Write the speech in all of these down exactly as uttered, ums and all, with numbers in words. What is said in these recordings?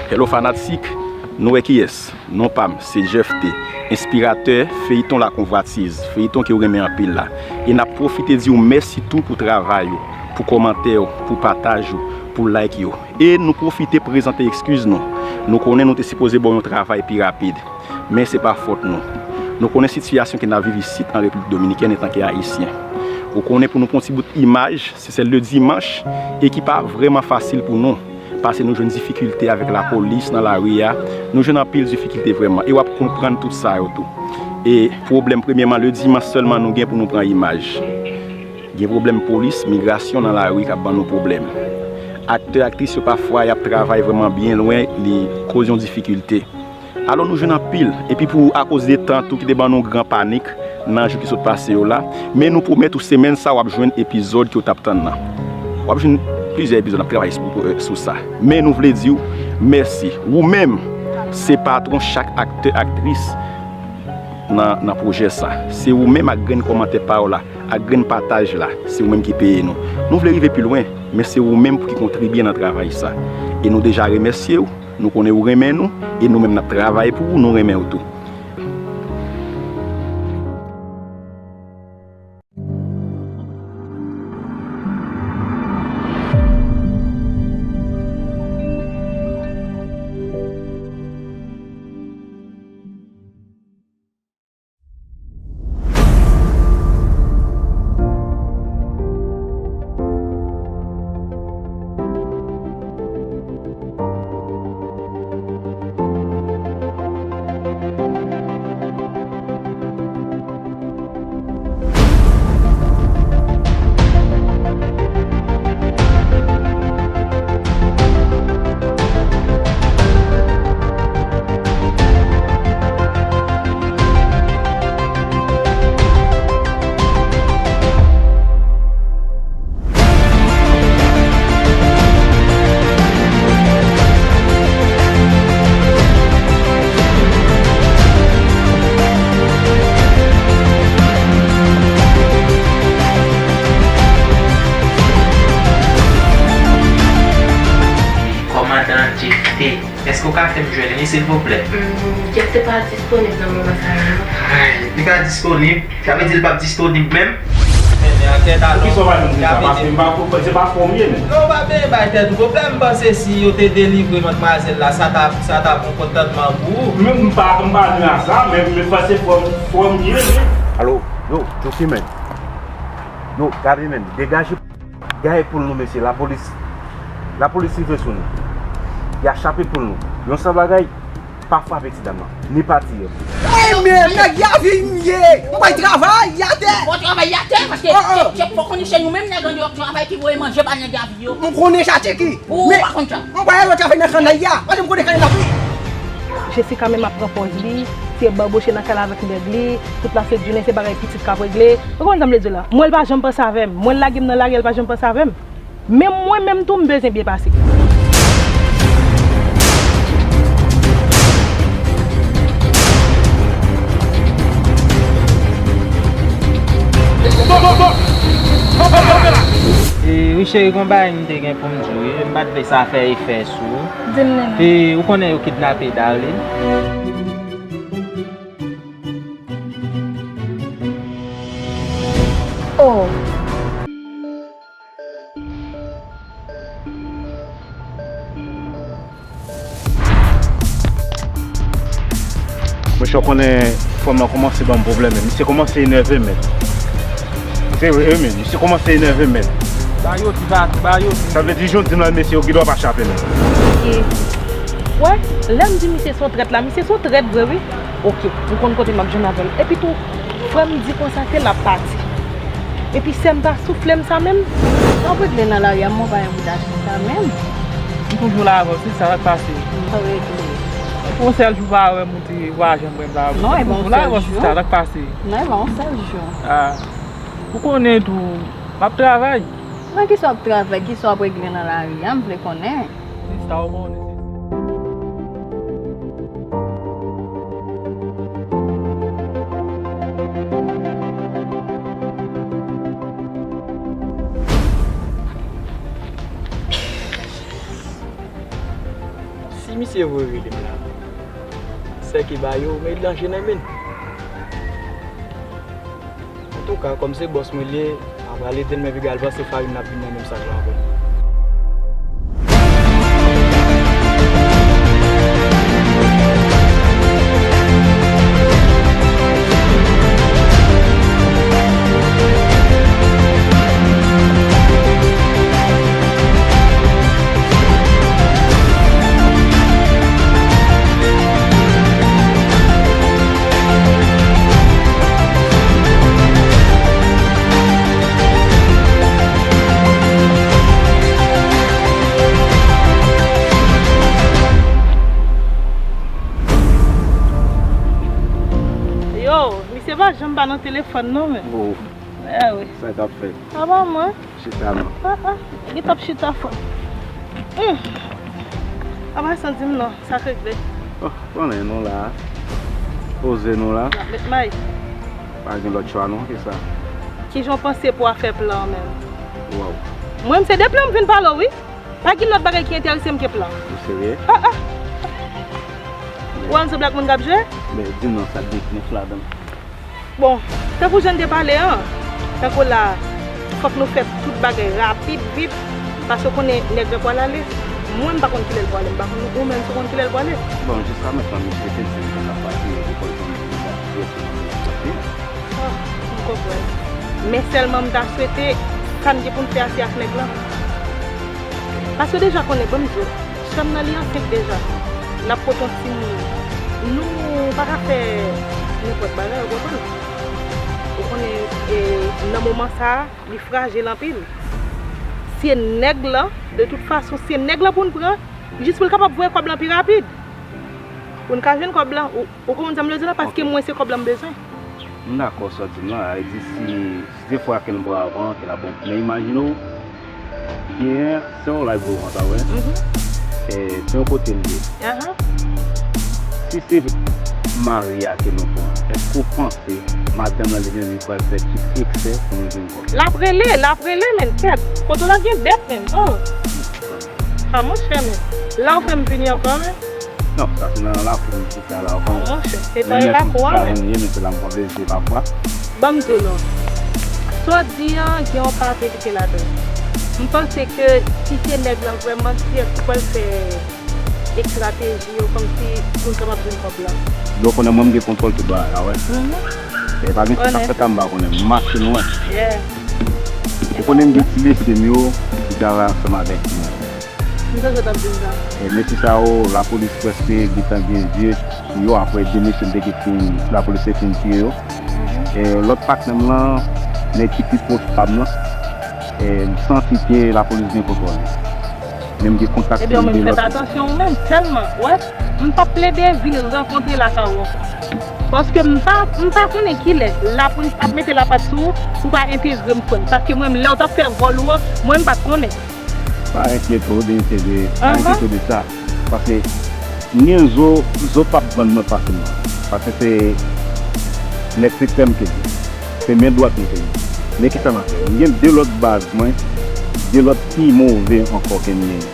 Hello fanatik, nou wè kiyès? Non pa m, se Jeff T, enspiratè feyton La Convoitise, feyton ke w renmen anpil la. E n ap pwofite di w mèsi tou pou travay ou, pou kòmantè w, pou pataj ou, pou like yo. E nou pwofite prezante ekskiz nou. Nou konnen nou te sipoze ba w yon travay pi rapid, men se pa fòt nou. Nou konnen sitiyasyon ke n ap viv isit an Repiblik Dominikèn antanke Ayisyen. Ou konnen pou nou pran yon ti bout imaj, se sèl de dimanch e ki pa vrèman fasil pou nou. Paske nou jwenn difikilte avèk lapolis nan lari a, nou jwenn anpil difikilte vrèman, e w ap konprann tout sa yo tou. E pwoblèm, premyèman, le dimanch sèlman nou gen pou nou pran imaj. Gen pwoblèm polis, migrasyon nan lari k ap ban nou pwoblèm. Aktè, aktris yo pafwa y ap travay vrèman byen lwen, li koz yon difikilte. Alò nou jwenn anpil, epi pou akoz de tan tou ki te ban nou gran panik nan jou ki sot pase yo la, men nou pwomèt ou semèn sa w ap jwenn epizòd ke w t ap tann nan. W ap jwenn plizyè epizòd, n ap travay sou, sou sa. Men nou vle di w mèsi. Ou menm, se patwon chak aktè, aktris nan, nan pwojè sa. Se ou menm ak grenn kòmantè pa w la, ak grenn pataj la, se ou menm ki peye nou. Nou vle rive pi lwen, men se ou menm pou ki kontribye nan travay sa. E nou deja remèsye w, nou konnen ou renmen nou, e nou menm n ap travay pou ou, nou renmen w tou. Kòmandan Jeff T, èske w ka fè m jwenn li, silvouplè? Hmm, Jeff T pa disponib nan moman sa a, non. Ay, li pa disponib? Sa vle di li p ap disponib menm? Men, men, antèt alò. Poukisa w pa jwenn moun sa? Paske m pa, se pa frè m ye, menm. Non, w pa bezwen bay tèt ou pwoblèm. M panse si yo te delivre madmwazèl la, sa t ap, sa t ap yon kontantman pou ou. Men m pa, m pa nwi a sa, men, men fò se frè m, frè m ye, men. Alo, yo, Joki, men. Yo, gade, men, degaje. Gaye poul nou, mesye, lapolis. Lapolis rive sou nou. Y a chape poul nou. Yon sèl bagay, pa frape ti dam nan, ni pa tiye. Ey, men, nèg Yavi m ye. M pral travay, y atè. Bon travay, y atè, paske chèf, chèf, fò konnen se nou menm nèg andeyò k travay ki voye manje ba nèg Yavi yo. M konnen sa, Tcheki. Ou pa konn sa. M pral al travay nan kannay la, paske m konnen kannay la pi. Jessica menm ap pran pòz li, se banboche nan kay la avèk nèg li, tout la se jounen se bagay pitit k ap regle. Ou konprann sa m vle di w la? Mwen, l pa janm panse avè m. Mwen, l lage m nan lari a, l pa janm panse avè m. Men mwen menm tou, m bezwen byen pase. E, wi, cheri, gon bagay m te gen pou m di w, wi. M pa t vle sa fè efè sou ou. Di m, Nene. E, ou konnen yo kidnape Darline? Oh. Monchè, w konnen fanm nan kòmanse ban m pwoblèm, men misye kòmanse enève m, mèt. Se vre, wi, men misye kòmanse enève m, mèt. Ba yo di, ba, ba yo di. Sa vle di, jan w di m la, mesye, yo gen dwa pa chape, mèt. E, wè, lè m di misye se yon trèt la, misye se yon trèt vre, wi. Oke, ou konn kote m ap jwenn avè l. Epi tou, frè m di konsa ke l ap pati. Epi sè m pa soufle m sa menm. Sa w regle nan lari a, m pa gen pou t achte sa menm. M toujou la avè w, sista, sa k pase? M pa regle. Yon sèl jou pa wè m, ou di w pa janm wè m la. Non, e pa yon sèl jou. M toujou la avè w, sista, sa k pase? Non, e pa yon sèl jou. Ah. Ou konnen tou, m ap travay. Nan kisa w ap travay, kisa w ap regle nan lari a, m vle konnen. Sista, ou konnen se Si misye voye rele m la, sè ki ba yo, men danje nan men. Antouka, kòm se bòs mwen li ye, m a pral ede l, men piga l vanse farin n ap vin nan menm sak la ankò. Yo, misye pa janm pa nan telefòn non, men. Oh. Eh wi. Sa k ap fèt? Apa mwen? Chita non. Ah, ah. Li t ap chita fò. Hmm. Apa sa di m non, sa k regle? Oh, konnen nou la. Poze nou la. N ap met may. Pa gen lòt chwa non ke sa. Kijan w panse pou afè plan an menm? Waw. Mwen, se de plan m vin pale w, wi. Pa gen lòt bagay ki enterese m ke plan. Ou serye? Ah, ah. Ou wè m se blak moun k ap jwe? Men, di m non, sa k gen knif ladan l? Bon, tankou jan n te pale an, tankou la, fòk nou fè tout bagay rapid, vit, paske w konnen nèg la pral ale. Mwen, m pa konn kilè l pral ale, m pa konn ou menm si w konn kilè l pral ale. Bon, jiska mentnan, misye te di m l ap pati, e lekòl fanmi li, l ap jwe pou mwen. Ah, m konprann. Men sèlman m ta swete, sa n gen pou n fè a, se ak nèg lan. Paske w deja konnen, ban m di w, sè m nan li ansent deja. L ap pote yon timoun. Nou pa ka fè nenpòt bagay, ou konprann? Ou konnen, e, nan moman sa a, li frajil anpil. Se nèg lan, de tout fason, se nèg lan pou n pran, jis pou l kapab voye kòb lan pi rapid. Pou n ka jwenn kòb lan, ou, ou konprann sa m vle di la? Paske mwen, se kòb lan m bezwen. M dakò sa w di m lan, sa vle di si, si se fwa ke l pran avan, ke l ap bon. Men imajine w, genyen, se yon live ou antan, wi. Mhm. E, se yon kote l ye. Ahan. Si se mari a ke nou pran, èske w panse madanm nan li menm li pral fè tout eksè pou nou jwenn kòb? L ap rele, l ap rele, men kèt. Kote w la gen dèt, men. Oh. Ah, monchè, men. La, w fè m vini ankò, men. Non, sa se nan lakou m chita la, ou konprann. Monchè, se pa yon lakou a, men. Mwen, se la m konn leve pafwa. Ban m di w non. Sa w di an, gen yon pa verite ladan l. M panse ke si se nèg lan vrèman, se li ki pral fè estrateji yo, kòmsi pou n kapab jwenn kòb lan. Donk, konnen mwen, m gen kontwòl tout bagay la, wè. Mhm. E pa gen sa k ap fèt la, m pa konnen. M mache lwen. Yeah. Ou konnen m gen ti mesye m yo ki travay ansanm avèk mwen. M te sot ap di m sa. E mesye sa yo, lapolis prèske gentan gen zye sou yo apre de mesye m te gen fin, lapolis te fin tiye yo. Mhm. E lòt patnè m lan, nèg ki pi pwòch pa m lan, e m santi ke lapolis gen kontwòl li. Men m gen kontak. Ebyen, ou menm fè atansyon ou menm, tèlman, wè, m p ap plede vin rankontre lakay ou ankò. Paske m pa, m pa konnen kilè lapolis ap mete lapat sou ou pou pa entegre m, frè m. Paske mwen menm, lè w t ap fè vòl ou an, mwen m pa t konnen. Pa enkyete w de enterè, pa enkyete w de sa. Paske m gen zo, zo p ap vann mwen fasilman. Paske se nèg sektè m ke l ye. Se men dwat m ke l ye. Men kisa m ap fè? M gen de lòt baz mwen, de lòt pi move ankò ke m genyen.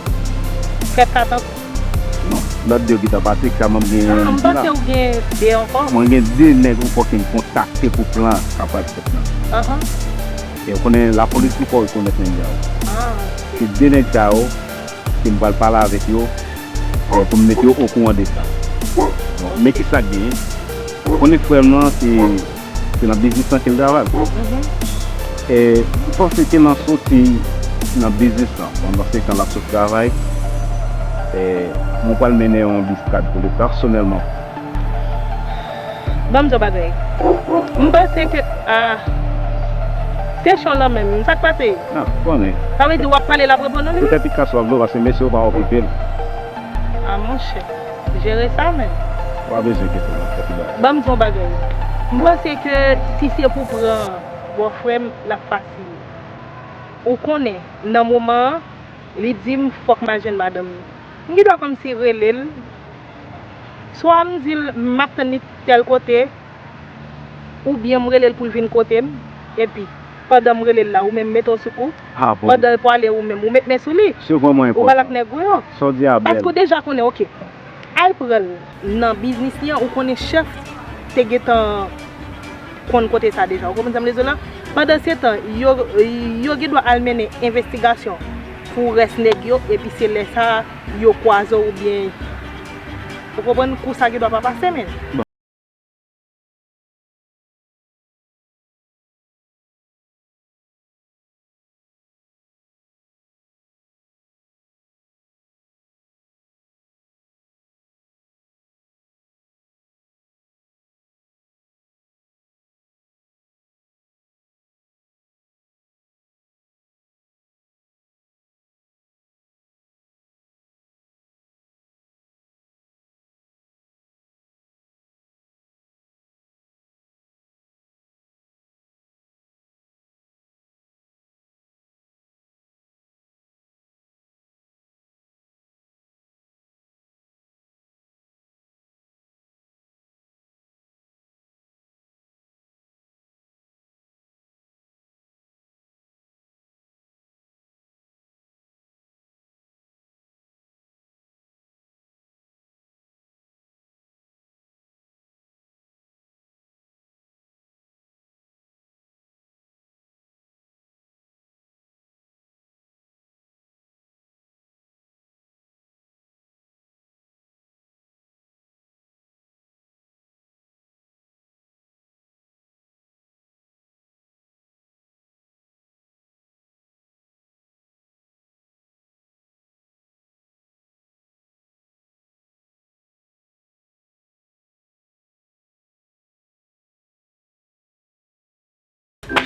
Fè kat ankò. Non, lòt de yo gentan pati, sa mwen m genyen. Ah, m panse ou gen de ankò. Mwen gen de nèg ankò ke m kontakte pou plan sa pral fèt lan. Ahan. E ou konnen lapolis poko rekonèt nèg sa yo. Ah, ok. Se de nèg sa yo ke m pral pale avèk yo, e, pou m mete yo okouran de sa. Bon, men kisa k genyen? Ou konnen frè m lan, se, se nan biznis lan ke l travay. Mhm. E, m panse ke nan soti nan biznis lan, pandan se tan l ap sot travay, e, mwen pral mennen yon biskad pou li pèsonèlman. Ban m di w bagay. M panse ke, ah, se chon lan menm. Sa k pase? Ah, konnen. Sa vle di w ap pale, l ap reponn ou li menm? Petèt li ka swav dlo, paske mesye yo pa okipe l. Ah, monchè. Jere sa menm. Ou pa bezwen enkyete w non, fè ti bagay. Ban m di w bagay. M panse ke si se pou pran bòfrè m, l ap fasil. Ou konnen, nan moman an, li di m fòk m al jwenn madanm li. M gen dwa kòmsi rele l. Swa m di l m ap tann li tèl kote, oubyen m rele l pou l vin kote m, epi, pandan m rele l la, ou menm mete w sou kou, ah, bon, pandan l pwale, ou menm, ou met men sou li. Ou pral ak nèg ou yo. Sa w di a bèl. Paske w deja konnen, oke. Al pran l nan biznis li an, ou konnen chèf te gentan konn kote sa deja. Ou konprann sa m vle di w la? Pandansetan, yo, yo gen dwa al mennen envestigasyon pou rès nèg yo, epi se lè sa a, yo kwaze w oubyen, ou konprann, kou sa gen dwa pa pase, men.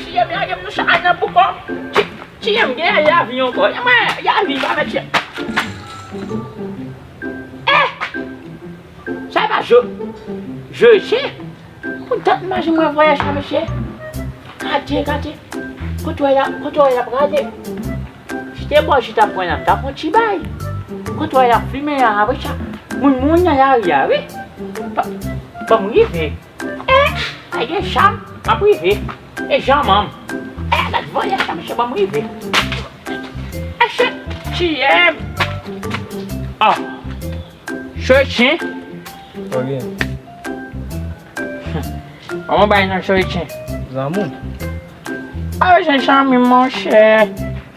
Tiye m lage m nan chay nan bouko. Ti-, tiye m gen yavi ankò. E mwen, yavi pa mèt tiye. Eh! Sa e pa je, je chen? Pou dat m pa janm wè vwayaj sa, mesye. Gade, gade. Kote w wè y ap, kote w wè y ap rale? Si te bò chita pran nan, m ta pran ti bay. Kote w wè y ap fimen an, apre sa, moun, moun nan lari a, wi. Ban, ban m rive. Eh, ay gen cham, m ap rive. E jan manm. Eh, gad vòlè sa, mesye, ban m rive. Achèt, tiye m. Ah. Chretyen. Ok. Kòman bay nan chretyen? Zanmi. Pa bezwen zanmi, monchè.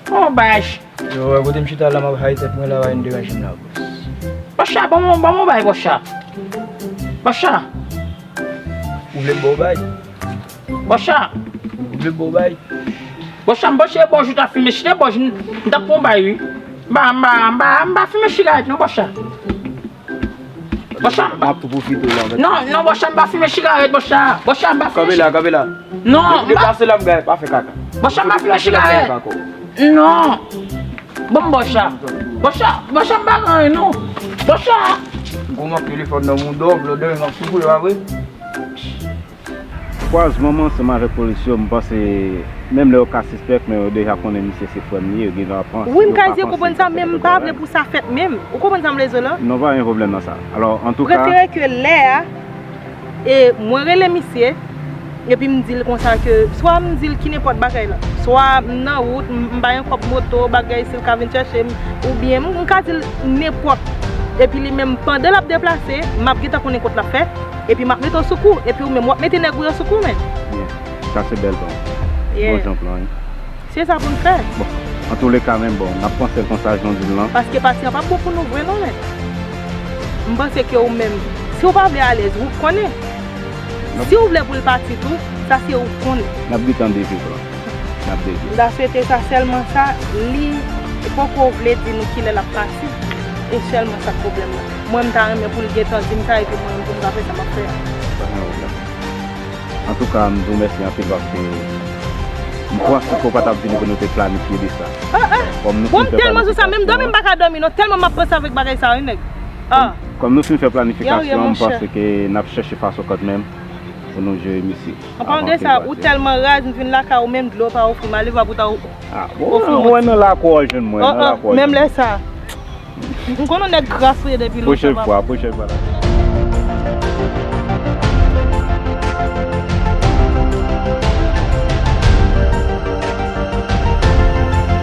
Kòman bay? Yo, wè kote m chita la, m ap hay tèt mwen la, pa vin deranje m la, bòs. Bòcha, ban m, ban m yon bay, bòcha. Bòcha. Ou vle m ba w bay? Bòcha. Ou vle m ba w bay? Bòcha, m panse bòjou ta fimen. Si te bòjou, m t ap pran bay, wi. M pa, m pa, m pa, m pa fimen sigarèt, non, bòcha. Bòcha, m pa. M ap tou pwofite w la, mèt. Non, non, bòcha, m pa fimen sigarèt, bòcha. Bòcha, m pa fimen. Kanpe la, kanpe la. Non, m pa. Deplase la, m gade, pa fè kaka. Bòcha, m pa fimen sigarèt. Non. Bon, bòcha. Bòcha, bòcha, m pa gen anyen, non. Bòcha. Gwo mank telefòn nan mouda w, blòdè, m ap soufri, pa vre? Kwazman m ansanm avèk polis yo, m panse, menm lè yo ka sispèk, men yo deja konnen misye se frè m li ye, yo gentan panse. Wi, m ka di yo konprann sa, men m pa vle pou sa fèt menm. Ou konprann sa m vle di w la? Non, pa gen pwoblèm nan sa. Alò, antouka. Prefere ke lè a, e mwen rele misye, epi m di l konsa ke, swa m di l ki nenpòt bagay la, swa m nan wout, m, m pa gen kòb moto, bagay, si l ka vin chèche m, oubyen m, m ka di l nenpòt. Epi li menm, pandan l ap deplase, m ap gentan konnen kot l ap fè. Epi m ap mete w sou kou. Epi ou menm, w ap mete nèg ou yo sou kou, men. Byen. Sa se bèl plan. Yeah. Bon jan plan, wi. Se sa pou n fè. Bon, antouleka, men bon, n ap panse l konsa, jan w di l lan. Paske pati an p ap bon pou nou vre, non, men. M panse ke ou menm, si w pa vle alèz, ou konnen. Si w vle pou l pati tou, sa se ou konnen. N ap gentan devye plan. N ap devye. M ta swete sa sèlman sa, li poko vle di nou kilè l ap pati. E sèlman sa k pwoblèm nan. Mwen, m ta renmen pou l gentan di m sa, epi mwen menm pou m ka fè sa m ap fè a. Pa gen pwoblèm. Antouka, m di w mèsi anpil paske m panse ke w pa t ap vini pou nou te planifye de sa. Ah, ah. Bon, m tèlman sou sa, menm dòmi m pa ka dòmi non, tèlman m ap panse avèk bagay sa yo, nèg. Ah. Kòm nou fin fè planifikasyon, m panse ke n ap chèche fason kanmenm pou nou jere misye. An palan de sa, ou tèlman raz, m vin lakay ou, menm dlo w pa ofri m, ale va pou ta ofri m. Ah, bon, ou wè nan lakou w jwenn mwen, nan lakou w jwenn mwen. Menm lè sa. M konn yon nèg kras ou ye depi lontan. Pwochèn fwa, pwochèn fwa la.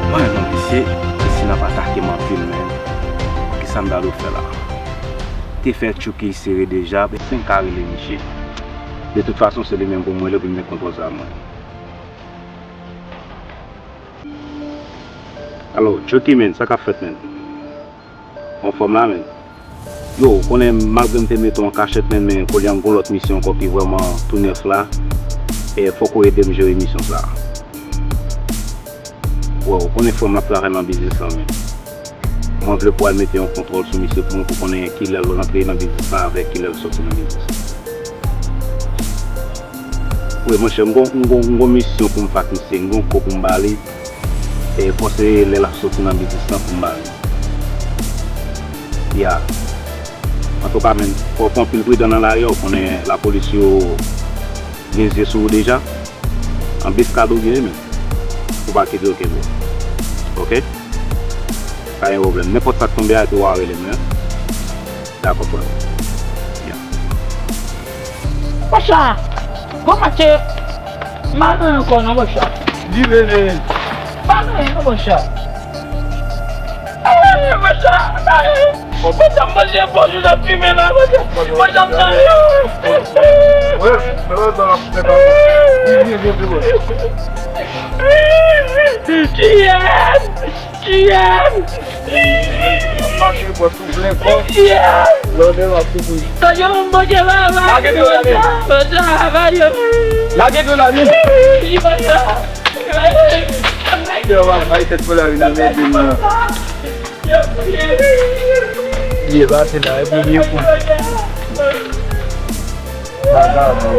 Mwen, non, mesye, mesye n ap atake m anpil, men. Kisa m ta dwe fè la? Te fè Chucky sere deja, men m ka rele misye. De tout fason, se li menm pou m rele pou m met kontwòl sa mwen. Alo, Chucky, men, sa k ap fèt, men? Anfòm la, men. Yo, ou konnen, malgre m te mete w an kachèt, men, men kounye a m gon lòt misyon ankò ki vrèman tou nèf la. E fòk ou ede m jere misyon sa. Wè, ou konnen frè m ap travay nan biznis lan, men. Mwen vle pou al mete yon kontwòl sou misye pou mwen, pou konnen kilè l rantre nan biznis lan avèk kilè l sòti nan biznis lan. Wi, monchè, m gon, m gon, m gon misyon pou m fè ak misye, m gon kou pou m ba li. E fò se lè l ap soti nan biznis lan pou m ba li. Ya. Antouka, men, fò w fè anpil pridan nan lari a, ou konnen lapolis yo gen zye sou ou deja. Anbeskad ou gen, men. Ou pa kite yo kenbe w. Oke? Pa gen pwoblèm. Nenpòt sa k tonbe a, epi w a rele m, men. Dakò, frè m. Ya. Monchè, bon match. M pa nan ankò non, monchè. Li rele. M pa nan non, monchè. Ay, monchè, ay. Monchè, m manje bon jou nan fimen la, monchè. Monchè, m nan yo. Wè, men wè, sa ap fè pa. Vini, vini, vini. Tiyè m! Tiyè m! Mache bò sou plen kò. Tiyè m! Lòdè m ap soufri. Tande m manje baba. Lage dlo la, men. Manje baba, yo. Lage dlo la, men. Li manje. Yo, va, va, tèt pou la, vin nan men, vin nan. Li pase la, epi li kou. Vagabon.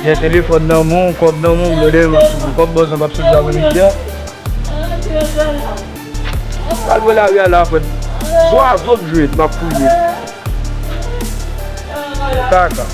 Gen telefòn nan men w, kòb nan men w, lòdè m ap soufri. Kòb bòz lan p ap soti apre midi a. Al wè lari a la, frè m. Zwazo k jwe, m ap fouye. Kaka.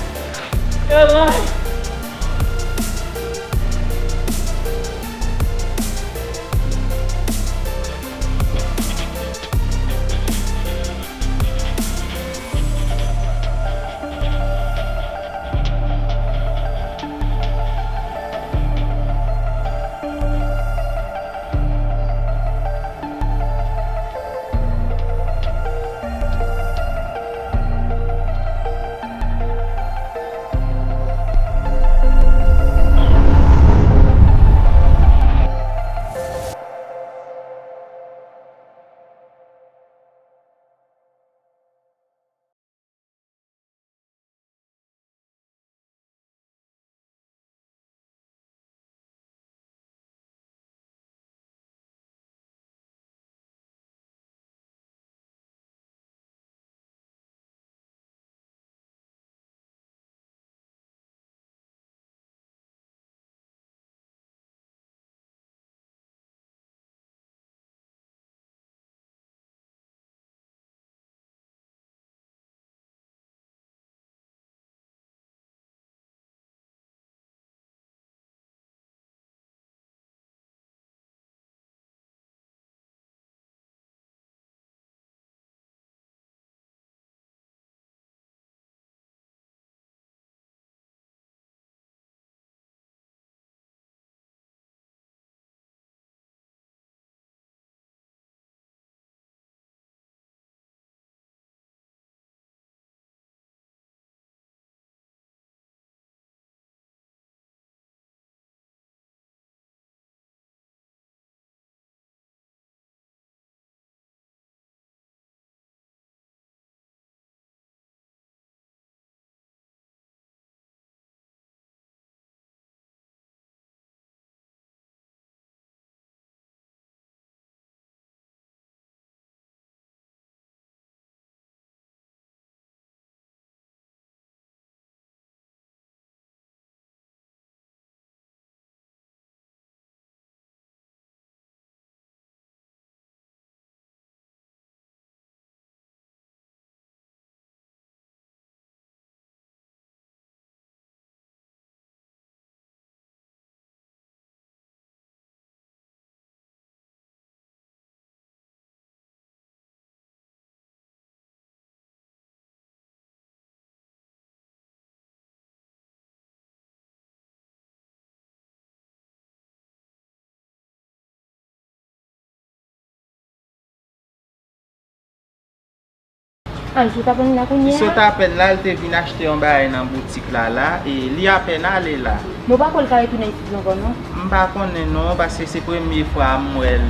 Al sot apèn la kounye a. Li sot apèn la, li te vin achte yon bagay nan boutik la la, e li apèn ale la. Men w pa kwè l ka retounen isit ankò non? M pa konnen non, paske se premye fwa m wè l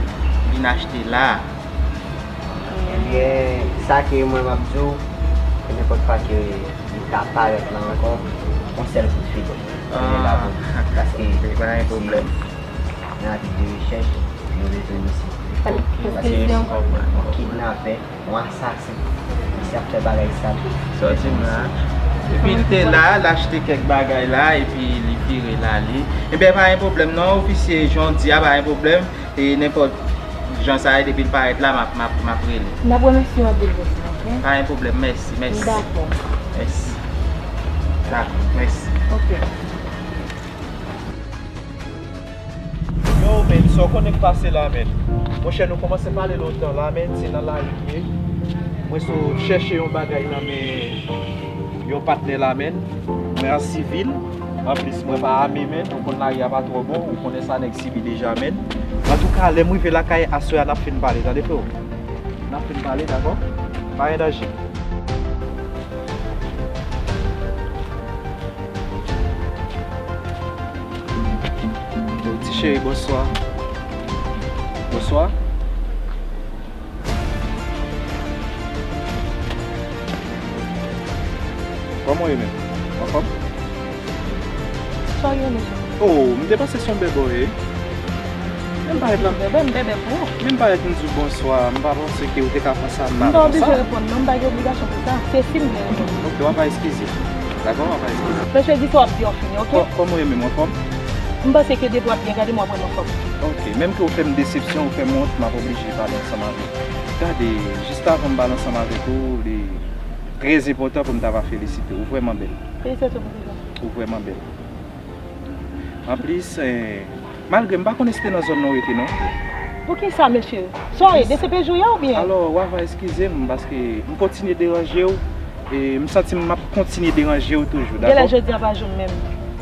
vin achte la. Ebyen, sa ke mwen m ap di w, ke nenpòt fwa ke li ka parèt la ankò, yon sèl kout fil. Li la pou li. Paske se nan apil de rechèch, yo retounen isit. Paske yon kidnapè, yon asasen, misye ap fè bagay sal. Sa w di m la. Epi l te la, l achte kèk bagay la, epi li vire l ale. Ebyen, pa gen pwoblèm non, ofisye, jan w di a, pa gen pwoblèm. E nenpòt jan sa ye, depi l parèt la, m ap, m ap, m ap rele. N ap remèsye w anpil pou sa, oke? Pa gen pwoblèm, mèsi, mèsi. Dakò. Mèsi. Dakò, mèsi. Oke. Yo, men, sa w konnen k pase la, men. Monchè, nou kòmanse pale lontan la, men, se nan lari m ye. Mwen sot chèche yon bagay nan men yon patnè la, men. Mwen an sivil. Anplis, mwen pa ame, men. Ou konn lari a pa twò bon. Ou konnen sa nèg sibi deja, men. Antouka, lè m rive lakay, aswè a, n ap fin pale, tande, freo. N ap fin pale, dakò? Pa gen danje. Ti cheri, bonswa. Bonswa. Kòman w ye menm? Anfòm? Sa w ye, mesye? Oh, m te panse se yon bèbè w ye. Menm parèt la. Bèbè, m bèbè pou ou. Menm parèt m di w bonswa, m pa panse ke w te ka fè sa, m pa fè sa. M pa oblije reponn non, m pa gen obligasyon pou sa. Se si m vle reponn. Ok, w ap eskize. Dakò, w ap eskize. Mesye, di sa w ap di an fini, ok? Kò-, kòman w ye menm, anfòm? M panse ke depi w ap byen gade m, w ap wè m anfòm. Ok, menm ke w fè m desepsyon, w fè m wont, m ap oblije pale ansanm avè w. Gade, jis avan m pale ansanm avèk ou, li trè enpòtan pou m ta va felisite w. Ou vrèman bèl. Felisitasyon pou sa. Ou vrèman bèl. Anplis, eh, malgre m pa konnen si se nan zòn nan w rete non. Poukisa, mesye? Sa w ye, D C P P jou ye oubyen? Alò, w ava eskize m paske m kontinye deranje w e m santi m ap kontinye deranje w toujou, dakò? Genlè jodi a pa jou m menm.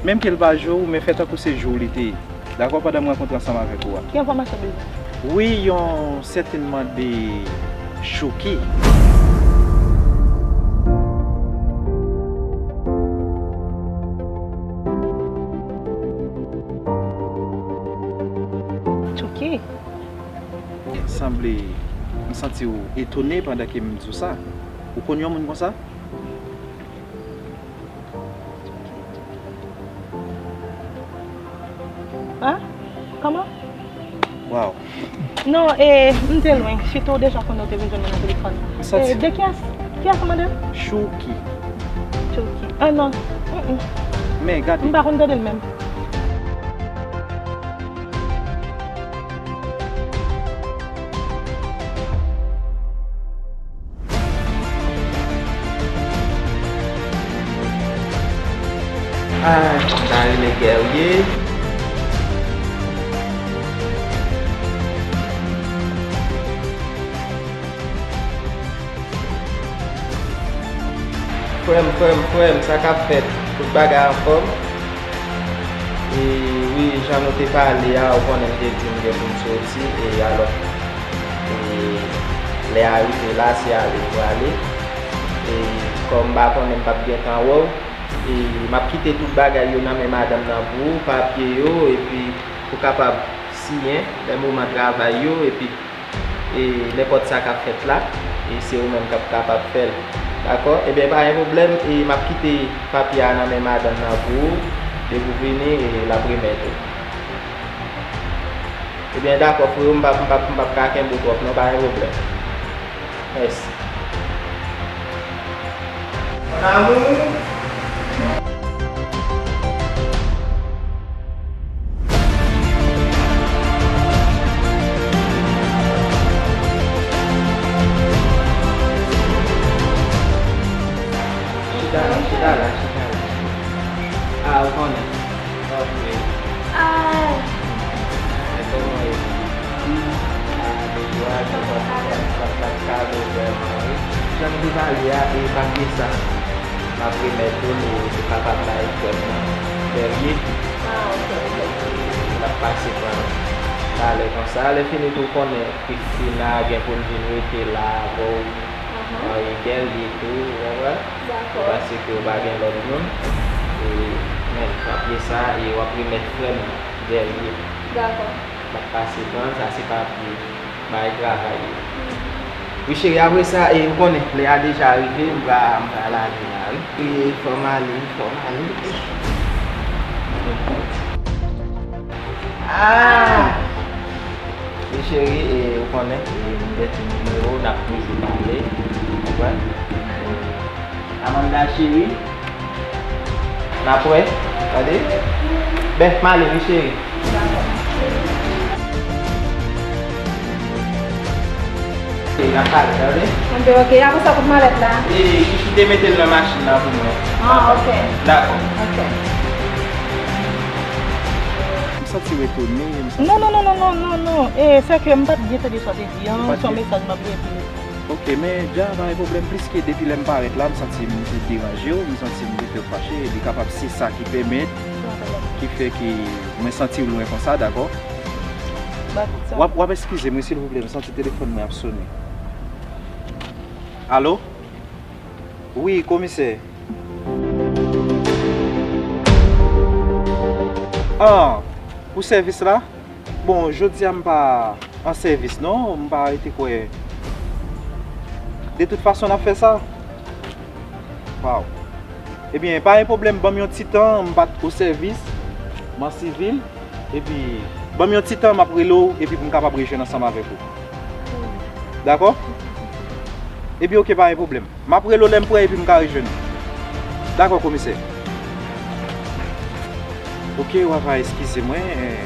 Menm ke l pa jou w, men fè tankou se jou w li te ye. Dakò, pandan m rankontre ansanm avèk ou a. Ki enfòmasyon w bezwen? Wi, yon sèten mande Chouki. Chouki? Sanble m santi w etone pandan ke m di w sa. Ou konn yon moun konsa? Hein? Kòman? Waw. Non, e, m te lwen. Sitou w deja konnen w te vin jwenn mwen nan telefòn. E, de kiyès? Kiyès ou mande? Chouki. Chouki. Ah non. Mm-mm. Men gade. M pa konn tande l menm. Ah, sa rele Guerrier. Frè m, frè m, frè m, sa k ap fèt? Tout bagay anfòm? E wi, jan nou te pale a, ou konnen m te di m gen pou m soti, e alò, e lè a rive la, se ale m prale. E kòm m pa konnen m p ap gentan wè w, e m ap kite tout bagay yo nan men madanm nan pou ou, papye yo, epi pou kapab siyen lè moman travay yo, epi e nenpòt sa k ap fèt la, e se ou menm k ap kapab fè l. Dakò? Ebyen, pa gen pwoblèm, e m ap kite papye a nan men madanm nan pou ou, depi w vini, e l ap remèt ou. Ebyen, dakò, freo, m p ap, m p ap, m p ap ka kenbe w twòp non, pa gen pwoblèm. Mèsi. Mon amour. Chita la, chita la, chita la. Ah, ou konnen. Ok. Ah. E kòman w ye? Ah, depi w a, sa pa, sa pa, sa pa kado vrèman, wi. Jan m te pale a, e papye sa, m ap remèt ou l, ou kapab bay frè m nan, Guerrier. Ah, ok, ok. L ap pase pran talè konsa. Lè fini tou, w konnen, Christina gen pou l vin rete la avè w. Ahan. Mari Guerrier tou, ou konprann? Dakò. Paske w pa gen lòt moun. E, men, papye sa, e w ap remèt frè m Guerrier. Dakò. M ap pase pran l, sa se papye bay travay yo. Wi, cheri, apre sa, e, ou konnen, lè a deja rive, m va, m va lage la, wi. E, fò m ale, fò m ale. Ah! Wi, cheri, e, ou konnen, e, m gen ti nimewo, n ap toujou pale, ou konprann? Amanda, cheri, n ap wè, tande? Ben, m ale, wi, cheri. N ap pale, tande? Anben, ok. Apre sa, kot malèt la? E, Chouchou te mete l nan machin nan pou mwen. Ah, ok. Dakò. Ok. M santi m etone, m santi... Non, non, non, non, non, non, non. E, se ke m pa t byen tande sa w te di an, se yon mesaj m ap gen pou ou. Ok, men dja pa gen pwoblèm, pliske depi lè m parèt la, m santi m te deranje w, m santi m te fè w fache, li kapab se sa ki pèmèt, ki fè ke mwen santi w lwen konsa, dakò? W ap, w ap eskize mwen, silvouplè, m santi telefòn mwen ap sonnen. Alo? Wi, komisè. Ah, pou sèvis la? Bon, jodi a m pa an sèvis non, m pa rete kwè. De tout fason, n ap fè sa. Waw. Ebyen, pa gen pwoblèm, ban m yon ti tan, m pa t o sèvis, m an sivil. Epi, ban m yon ti tan, m ap rele w, epi pou m kapab rejwenn ansanm avèk ou. Dakò? Epi, ok, pa gen pwoblèm. M ap rele w lè m prè epi m ka rejwenn ou. Dakò, komisè. Ok, w ava eskize mwen, eh,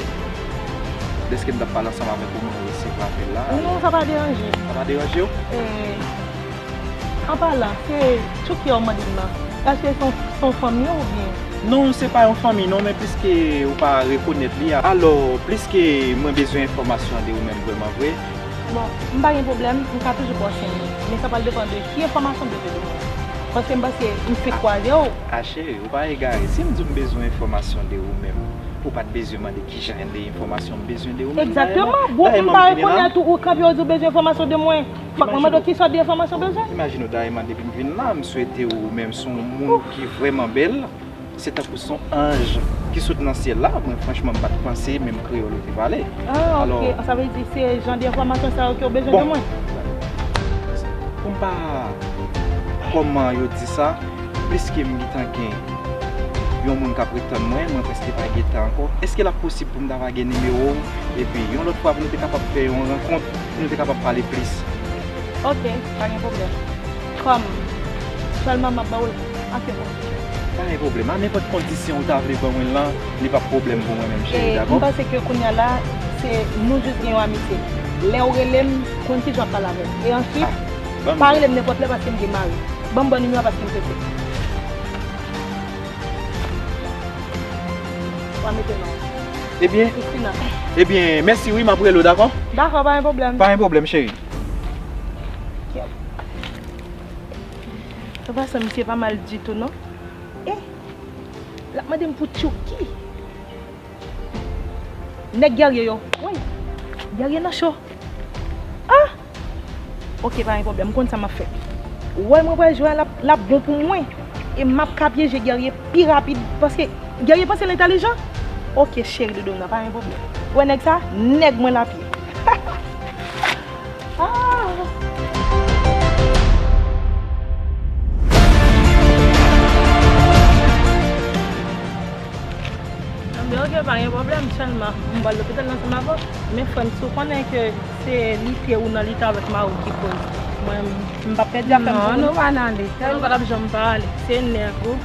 dèske m t ap pale ansanm avèk ou, mwen resevwa apèl la. Non, sa pa deranje. Sa pa deranje w? Eh, an palan, se Tchouki a w mande m nan. Èske se yon, se yon fanmi w oubyen? Non, se pa yon fanmi non, men pliske ou pa rekonèt li a. Alò, pliske mwen bezwen enfòmasyon de ou menm vrèman vre, Bon, m pa gen pwoblèm, m ka toujou ba w senk mil. Men sa pral depann de ki enfòmasyon w bezwen de mwen. Paske m panse m fenk kwaze w. A cheri, ou pa egare. Si m di w m bezwen enfòmasyon de ou menm, ou pa t bezwen mande kijan de enfòmasyon m bezwen de ou menm. Egzakteman. Bon, m pa rekonèt ou, ou kanpe, ou di w bezwen enfòmasyon de mwen. Fòk mwen mande w ki sòt de enfòmasyon w bezwen. Imajine w, dayè, depi m vin la, m swete ou menm se yon moun ki vrèman bèl. Se tankou se yon anj ki sot nan syèl la. Mwen, franchman, m pa t panse menm kreyòl ou te pale. Ah, ok. Sa vle di se jan de enfòmasyon sa yo ke w bezwen de mwen? Bon, pou m pa, kòman yo di sa, pliske m gentan gen yon moun k ap ret tann mwen, mwen prèske pa gen tan ankò. Èske l ap posib pou m ta va gen nimewo w, epi yon lòt fwa pou nou te kapab fè yon rankont, pou nou te kapab pale plis? Ok, pa gen pwoblèm. Kòm sèlman m ap ba w l ak yon kondisyon. Pa gen pwoblèm. A nenpòt kondisyon ou ta vle ban mwen l lan, li p ap pwoblèm pou mwen menm, cheri, dakò? M panse ke kounye a la, se nou jis gen yon amitye. Lè w rele m, konn kijan w ap pale avè m. E answit, pa rele m nenpòt lè paske m gen mari. Ban m bon nimewo a paske m prese. W a mete non. Ebyen, Christina. Ebyen, mèsi wi, m ap rele w, dakò? Dakò, pa gen pwoblèm. Pa gen pwoblèm, cheri. An pasan, misye pa mal ditou, non. Eh, l ap mande m pou Tchouki. Nèg Guerrier yo. Woy, Guerrier nan cho. Ah! Ok, pa gen pwoblèm, m konn sa m ap fè. Ou wè mwen pral jwe a, l ap, l ap bon pou mwen. E m ap ka pyeje Guerrier pi rapid, paske Guerrier panse l entèlijan. Ok, cheri doudou m nan, pa gen pwoblèm. Ou wè nèg sa? Nèg mwen l ap ye. Ah! Anben, ok, pa gen pwoblèm, sèlman m pral lopital ansanm avè w. Men frè m, si w konnen ke se li pye ou nan lita avèk mari w ki koz mwen, m p ap pèdi afè m pou ou. Non, nou pa nan lita. Nou pa t ap janm pa ale. Se nèg ou.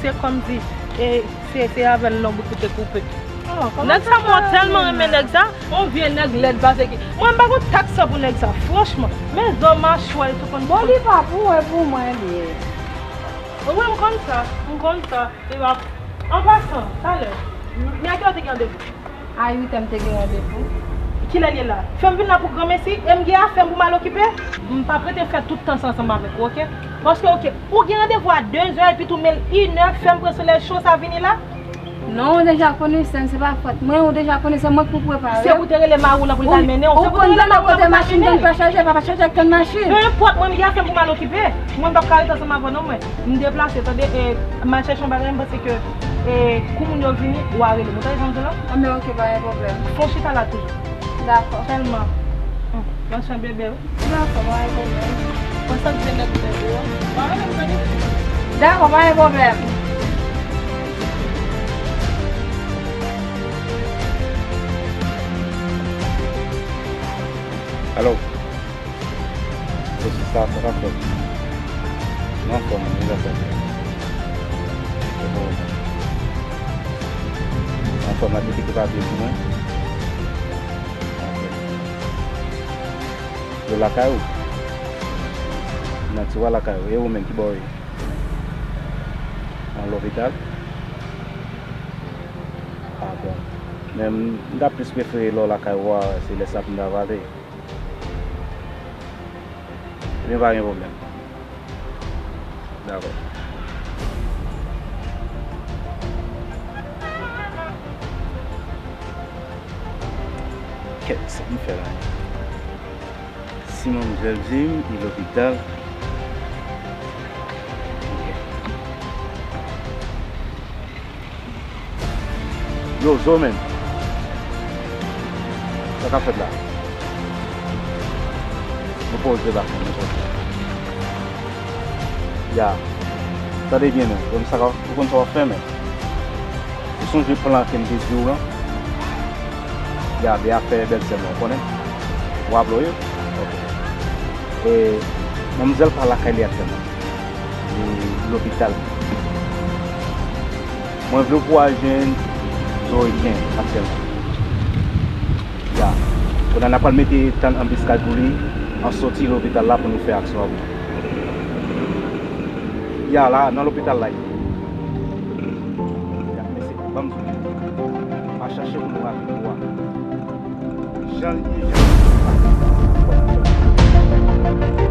Se kòmsi, e, se, se avè l lonbrik ou te koupe. Nèg sa, mwen tèlman renmen nèg sa. Yon vye nèg lèd pase ki. Mwen, m pa gon tak san pou nèg sa, franchman. Men zo machwè l tou konn. Bon, li pa pou ou, e pou mwen li ye. Wi, m konn sa, m konn sa. E pa, an pasan, talè, men a kilè w te gen randevou? A uit è m te gen randevou. Kilè l ye la? Fè m vin la pou granmesi, e m gen afè m pou m al okipe. M p ap rete fè tout tan sa ansanm avèk ou, ok? Paske, ok, ou gen randevou a de zè epi tou men l inè, fè m pran solèy cho sa vini la. Non, ou deja konnen, sè m, se pa fòt mwen, ou deja konnen, se mwen k pou prepare. Se ou te rele mari w lan pou l ta mennen w. Ou konn nan kote machin tann pa chaje, pa chaje ak tann machin. Nenpòt, mwen gen afè m pou m al okipe. Mwen m p ap ka rete ansanm avè w non, mwen. M deplase, tande, e, m al chèche yon bagay, m panse ke, e, kou moun yo vini, w a rele m. Ou tande sa m di w la? Anben, oke, pa gen pwoblèm. Fon chita la toujou. Dakò. Sèlman. Hum, mwen se yon bebe, wi. Dakò, pa gen pwoblèm. Mwen santi se nèg ou te di yo. Mwen renmen m tande. Dakò, pa gen pwoblèm. Alo. Mesye, sa, sa k ap fèt? Nou anfòm, nou anfòm. Anfòm, la te kite papye pou mwen. Yo lakay ou? Nan tiwa lakay ou. E ou menm, ki bò w ye? Nan lopital? Ah bon. Men m, m ta plis prefere lè w lakay ou a, se lè sa pou m ta pale. Ebyen, pa gen pwoblèm. Dakò. Kèt, sa m fè la. Si manmzèl di m li lopital. Ok. Yo, Zo menm. Sa k ap fèt la? Nou poze la, nou poze. Ya. Tande byen non. Ou konn sa w ap fè, men. Ou sonje plan ke m te di w lan? Ya, de afè bèlsè mwen, ou konnen? Ou raple w yo? Ok. E, manmzèl pa lakay li aktyèlman. Li lopital. Mwen vle w pou w al jwenn Zoe Ken aktyèlman. Ya. Kounye a n ap pral mete tann anbiskad pou li an soti lopital la pou nou fè aksyon an pou li. Ya la, nan lopital la. Ya, mesye, ban m di w. M a chache pou nou raple pou w a. Jan l ye, jan l ye.